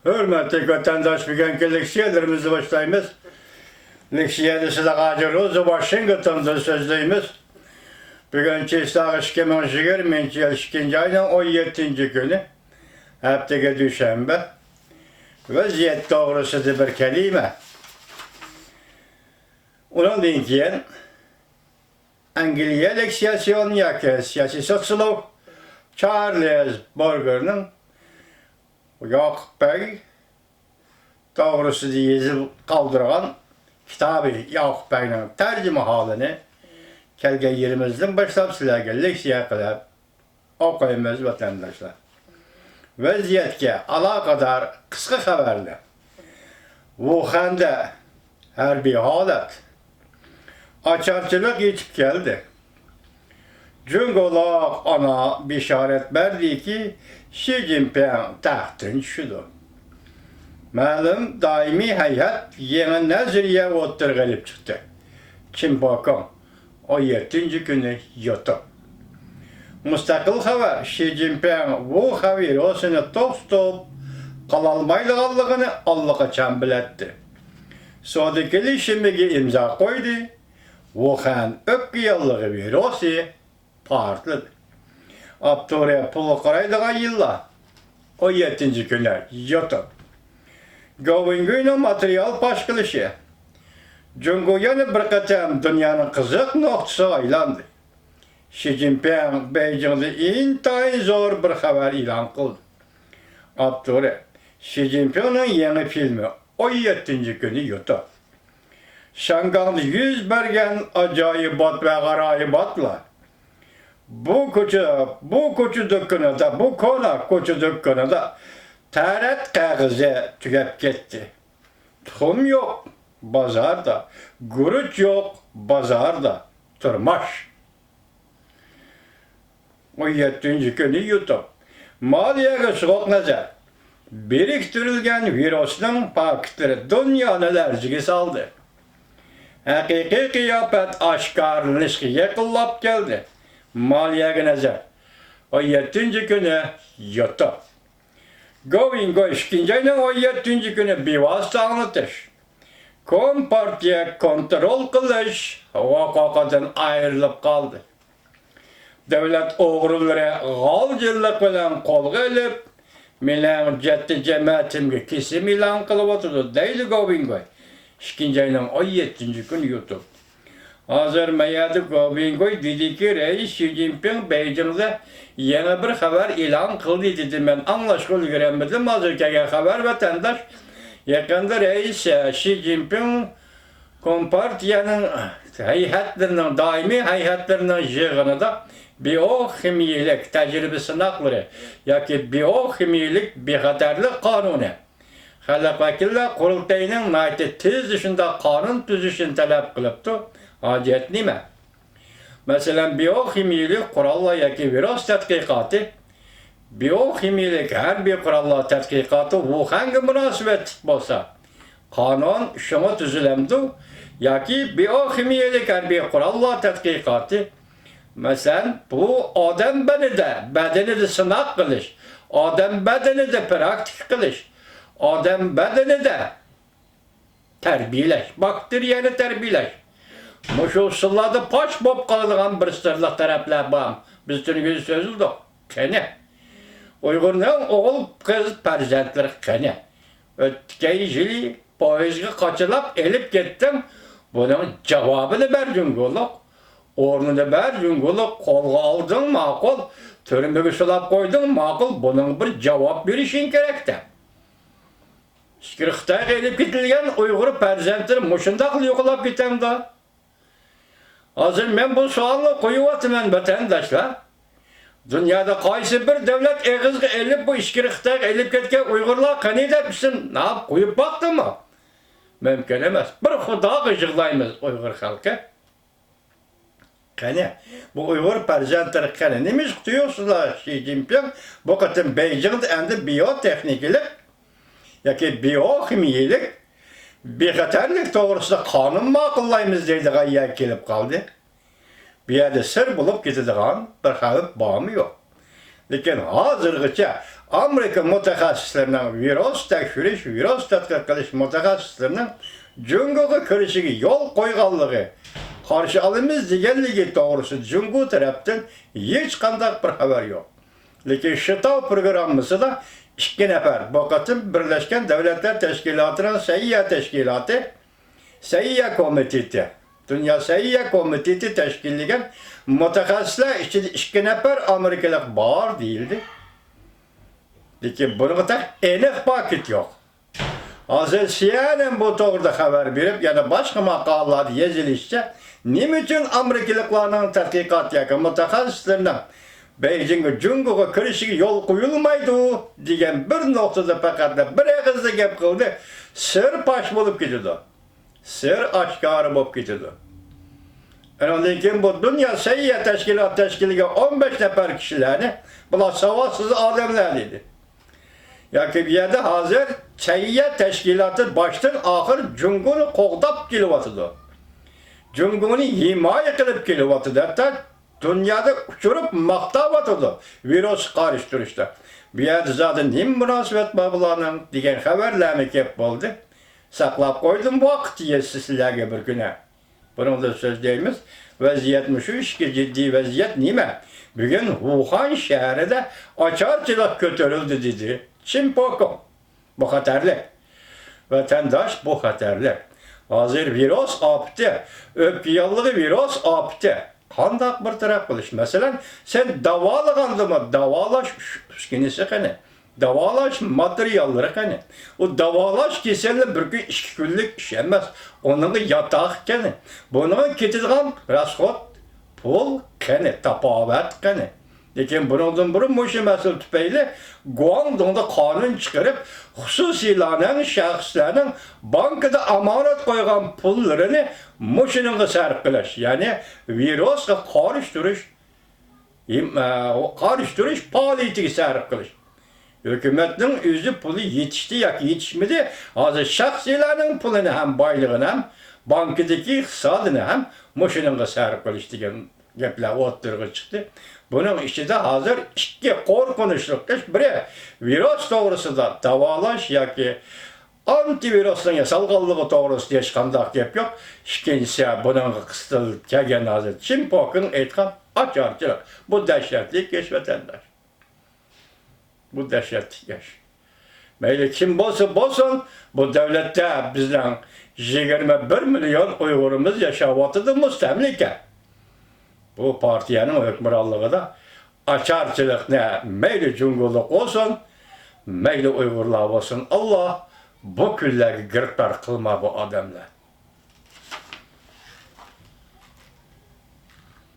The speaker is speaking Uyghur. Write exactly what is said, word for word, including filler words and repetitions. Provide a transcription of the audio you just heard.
ھۆرمەتلىك ۋەتەنداش، بۈگۈنكى لېكسىيەلىرىمىزنى باشلايمىز. لېكسىيەنى سىلەرگە ھاجى روزا ۋاشىنگتوندىن سۆزلەيمىز. بۈگۈن چېسلاغ ئىككى مىڭ يىگىرمىنچى يىل ئىككىنچى ئاينىڭ ئون يەتتىنچى كۈنى، ھەپتىگە دۈشەنبە. ۋەزىيەت توغرىسىدا بىر كەلىمە. ئۇنىڭدىن كېيىن ئەنگلىيە لېكسىياسىيون ياكى سىياسىي سوتسىيولوگ چارلىز بورگېرنىڭ ياقۇپ بەگ توغرىسىدا يېزىپ قالدۇرغان كىتابى ياقۇپ بەگنىڭ تەرجىمىھالىنى كەلگەن يىلىمىزدىن باشلاپ سىلەرگە لېكسىيە قىلىپ ئوقۇيمىز، ۋەتەنداشلار. ۋەزىيەتكە ئالاقىدار قىسقا خەۋەرلەر. ۋۇخەندە ھەربىي ھالەت. ئاچارچىلىق يېتىپ كەلدى. جۇڭگولۇق ئانا بېشارەت بەردىكى، شى جىنپىڭ تەختتىن چۈشىدۇ. مەلۇم دائىمىي ھەيئەت يېڭى نەزەرىيە ئوتتۇرىغا ئېلىپ چىقتى. چىن بوكۇڭ، ئون يەتتىنچى كۈنى يۇتۇپ. مۇستەقىل خەۋەر، شى جىنپىڭ ۋۇخەن ۋىرۇسىنى توختىتىپ قالالمايدىغانلىقىنى ئاللىقاچان بىلەتتى. سودا كېلىشىمىگە ئىمزا قويدى. ۋۇخەن ئۆپكە ياللۇغى ۋىرۇسى پارتلىدى. ئاپتورى پۇل قارايدىغان يىللار، ئون يەتتىنچى كۈنى يۇتۇپ. گوۋېنگۇينىڭ ماتېرىيال پاش قىلىشى. جۇڭگو يەنە بىر قېتىم دۇنيانىڭ قىزىق نۇقتىسىغا ئايلاندى. شى جىنپىڭ بېيجىڭدا ئىنتايىن زور بىر خەۋەر ئېلان قىلدى. ئاپتورى، شى جىنپىڭنىڭ يېڭى فىلىمى، ئون يەتتىنچى كۈنى يۇتۇپ. شياڭگاڭدا يۈز بەرگەن ئاجايىبات ۋە غارايىباتلار. بۇ كوچا، بۇ كوچا دۇكىنىدا، بۇ كونا كوچا دۇكىنىدا تەرەت قەغىزى تۈگەپ كەتتى. تۇخۇم يوق بازاردا، گۈرۈچ يوق بازاردا، تۇرماش. ئون يەتتىنچى كۈنى يۇتۇپ. مالىيەگە سوغۇق نەزەر. بىرىكتۈرۈلگەن ۋىرۇسنىڭ پاكىتلىرى دۇنيانى لەرزىگە سالدى. ھەقىقىي قىياپەت ئاشكارىلىنىشقا يېقىنلاپ كەلدى. مالىيەگە نەزەر. ئون يەتتىنچى كۈنى يۇتۇپ. گوۋېنگۇي ئىككىنچى ئاينىڭ ئون يەتتىنچى كۈنى بىۋاسىتە ئاڭلىتىش، كومپارتىيە كونترول قىلىش ھوقۇقىدىن ئايرىلىپ قالدى. دۆلەت ئوغرىلىرى غالجىرلىق بىلەن قولغا ئېلىپ، مېنىڭ جەددىي جەمەتىمگە كېسىم ئېلان قىلىۋاتىدۇ، دەيدۇ گوۋېنگۇي ئىككىنچى ئاينىڭ ئون يەتتىنچى كۈنى يۇتۇپ. ھازىر مەيەدە گوۋېنگۇي دېدىكى، رەئىس شى جىنپىڭ بېيجىڭدا يېڭى بىر خەۋەر ئېلان قىلدى دېدى. مەن ئاڭلاشقا ئۈلگۈرەلمىدىم. ھازىر كەلگەن خەۋەر، ۋەتەنداش. يېقىندا رەئىس، ئە، شى جىنپىڭ كومپارتىيەنىڭ ھەيئەتلىرىنىڭ، دائىمىي ھەيئەتلىرىنىڭ يىغىنىدا بىئوخىمىيىلىك تەجرىبە سىناقلىرى ياكى بىئوخىمىيىلىك بىخەتەرلىك قانۇنى، خەلق ۋەكىللەر قۇرۇلتىيىنىڭ ناھايىتى تېزلا شۇنداق قانۇن تۈزۈشىنى تەلەپ قىلىپتۇ. ھاجەت نېمە؟ مەسىلەن، بىئوخىمىيىلىك قوراللار ياكى ۋىرۇس تەتقىقاتى، بىئوخىمىيىلىك ھەربىي قوراللار تەتقىقاتى ۋۇخەنگە مۇناسىۋەتلىك بولسا، قانۇن شۇڭا تۈزۈلەمدۇ؟ ياكى بىئوخىمىيىلىك ھەربىي قوراللار تەتقىقاتى، مەسىلەن، بۇ ئادەم بەدىنىدە، بەدىنىدە سىناق قىلىش، ئادەم بەدىنىدە پراكتىكا قىلىش، ئادەم بەدىنىدە تەربىيەلەش، باكتېرىيەنى تەربىيەلەش. مۇشۇ ئۇسۇللاردا پاش بولۇپ قالىدىغان بىر سىرلىق تەرەپلەر بار. بىز تۈنۈگۈن سۆزلىدۇق. قېنى؟ ئۇيغۇرنىڭ ئوغۇل قىز پەرزەنتلىرى قېنى؟ ئۆتكەن يىلى پويىزغا قاچىلاپ ئېلىپ كەتتىڭ. بۇنىڭ جاۋابىنى بەر جۇڭگولۇق. ئورنىنى بەر جۇڭگولۇق. قولغا ئالدىڭ ماقۇل. تۈرمىگە سولاپ قويدۇڭ ماقۇل. بۇنىڭغا بىر جاۋاب بېرىشىڭ كېرەك-تە. ئىچكىرى خىتايغا ئېلىپ كېتىلگەن ئۇيغۇر پەرزەنتلىرى مۇشۇنداقلا يوقىلاپ كېتەمدۇ؟ ھازىر مەن بۇ سوئالنى قويۇۋاتىمەن، ۋەتەنداشلار. دۇنيادا قايسى بىر دۆلەت ئېغىزغا ئېلىپ، بۇ ئىچكىرى خىتايغا ئېلىپ كەتكەن ئۇيغۇرلار قېنى دەپ ئىسىم نام قويۇپ باقتىمۇ؟ مۇمكىن ئەمەس. بىر خۇداغا يىغلايمىز ئۇيغۇر خەلقى. قېنى، بۇ ئۇيغۇر پەرزەنتلىرى قېنى؟ نېمىشقا تۇيۇقسىزلا شى جىنپىڭ بۇ قېتىم بېيجىڭدا ئەمدى بىيوتېخنىكىلىق ياكى بىيوخىمىيىلىك بىخەتەرلىك توغرىسىدا قانۇن ماقۇللايمىز دەيدىغان يەرگە كېلىپ قالدى؟ بۇ يەردە سىر بولۇپ كېتىدىغان بىر خەۋپ بارمۇ يوق؟ لېكىن ھازىرغىچە ئامېرىكا مۇتەخەسسىسلىرىنىڭ، ۋىرۇس تەكشۈرۈش، ۋىرۇس تەتقىق قىلىش مۇتەخەسسىسلىرىنىڭ جۇڭگوغا كىرىشىگە يول قويغانلىقى، قارشى ئالىمىز دېگەنلىكى توغرىسىدا جۇڭگو تەرەپتىن ھېچقانداق بىر خەۋەر يوق. لېكىن شىتاۋ پروگراممىسىدا ئىككى نەپەر، بۇ قېتىم بىرلەشكەن دۆلەتلەر تەشكىلاتىنىڭ سەھىيە تەشكىلاتى، سەھىيە كومىتېتى، دۇنيا سەھىيە كومىتېتى تەشكىللىگەن مۇتەخەسسىسلەر ئىچىدە ئىككى نەپەر ئامېرىكىلىق بار دېيىلدى. لېكىن بۇنىڭغا تېخى ئېنىق پاكىت يوق. ھازىر سىئېنئېن بۇ توغرىدا خەۋەر بېرىپ، يەنە باشقا ماقالىلاردا يېزىلىشىچە، نېمە ئۈچۈن ئامېرىكىلىقلارنىڭ تەتقىقات ياكى مۇتەخەسسىسلىرىنىڭ بېيجىڭغا، جۇڭگوغا كىرىشىگە يول قويۇلمايدۇ دېگەن بىر نۇقتىدا پەقەتلا بىر ئېغىزدا گەپ قىلدى، سىر پاش بولۇپ كېتىدۇ. سىر ئاشكارا بولۇپ كېتىدۇ. ئۇنىڭدىن كېيىن بۇ دۇنيا سەھىيە تەشكىلاتى تەشكىللىگەن ئون بەش نەپەر كىشىلەرنى، بۇلار ساۋاتسىز ئادەملەر دېدى. ياكى بۇ يەردە ھازىر سەھىيە تەشكىلاتى باشتىن ئاخىر جۇڭگونى قوغداپ كېلىۋاتىدۇ. جۇڭگونى ھىمايە قىلىپ كېلىۋاتىدۇ. ھەتتا دۇنيادا ئۇچۇرۇپ ماختاۋاتىدۇ ۋىرۇسقا قارشى تۇرۇشتا. بۇ يەردە زادى نېمە مۇناسىۋەت بار بۇلارنىڭ دېگەن خەۋەرلەرمۇ كەپ بولدى. ساقلاپ قويدۇم ۋاقىت يەتسە سىلەرگە بىر كۈنە. بۇنىڭدا سۆزلەيمىز. ۋەزىيەت مۇشۇ ئىشكى جىددىي ۋەزىيەت نېمە؟ بۈگۈن ۋۇخەن شەھىرىدە ئاچارچىلىق كۆتۈرۈلدى دېدى چىن پوكۇڭ. بۇ خەتەرلىك. ۋەتەنداش، بۇ خەتەرلىك. ھازىر ۋىرۇس ئاپىتى، ئۆپكە ياللۇغى ۋىرۇس ئاپىتى. قانداق بىر تەرەپ قىلىش؟ مەسىلەن، سەن داۋالىغاندىمۇ داۋالاش ئۈس-، ئۈسكۈنىسى قېنى؟ داۋالاش ماتېرىياللىرى قېنى؟ ئۇ داۋالاش كېسەلنى بىر كۈن، ئىككى كۈنلۈك ئىش ئەمەس. ئۇنىڭغا ياتاق قېنى؟ بۇنىڭغا كېتىدىغان راسخوت پۇل قېنى؟ تاپاۋەت قېنى؟ لېكىن بۇنىڭدىن بۇرۇن مۇشۇ مەسىلە تۈپەيلى گۇاڭدۇڭدا قانۇن چىقىرىپ، خۇسۇسىيلارنىڭ، شەخسلەرنىڭ بانكىدا ئامانەت قويغان پۇللىرىنى مۇشۇنىڭغا سەرپ قىلىش، يەنى ۋىرۇسقا قارشى تۇرۇش، ھىم-، ئە، قارشى تۇرۇش پائالىيىتىگە سەرپ قىلىش. ھۆكۈمەتنىڭ ئۆزى پۇلى يېتىشتى ياكى يېتىشمىدى، ھازىر شەخسىيلەرنىڭ پۇلىنى ھەم بايلىقىنى ھەم بانكىدىكى ئىقتىسادىنى ھەم مۇشۇنىڭغا سەرپ قىلىش دېگەن گەپلەر ئوتتۇرىغا چىقتى. بۇنىڭ ئىچىدە ھازىر ئىككى قورقۇنچلۇق ئىش، بىرى ۋىرۇس توغرىسىدا داۋالاش ياكى ئانتىۋىرۇسنىڭ ياسالغانلىقى توغرىسىدا ھېچقانداق گەپ يوق. ئىككىنچىسى، بۇنىڭغا قىستىلىپ كەلگەن ھازىر چىن پوكىڭ ئېيتقان ئاچارچىلىق. بۇ دەھشەتلىك ئىش، ۋەتەنداش. بۇ دەھشەتلىك ئىش. مەيلى كىم بولسا بولسۇن، بۇ دۆلەتتە بىزنىڭ يىگىرمە بىر مىليون ئۇيغۇرىمىز ياشاۋاتىدۇ، مۇستەملىكە. بۇ پارتىيەنىڭ ھۆكۈمرانلىقىدا ئاچارچىلىقنى مەيلى جۇڭگولۇق بولسۇن، مەيلى ئۇيغۇرلار بولسۇن، ئاللا بۇ كۈنلەرگە گىرىپتار قىلما بۇ ئادەملەرنى.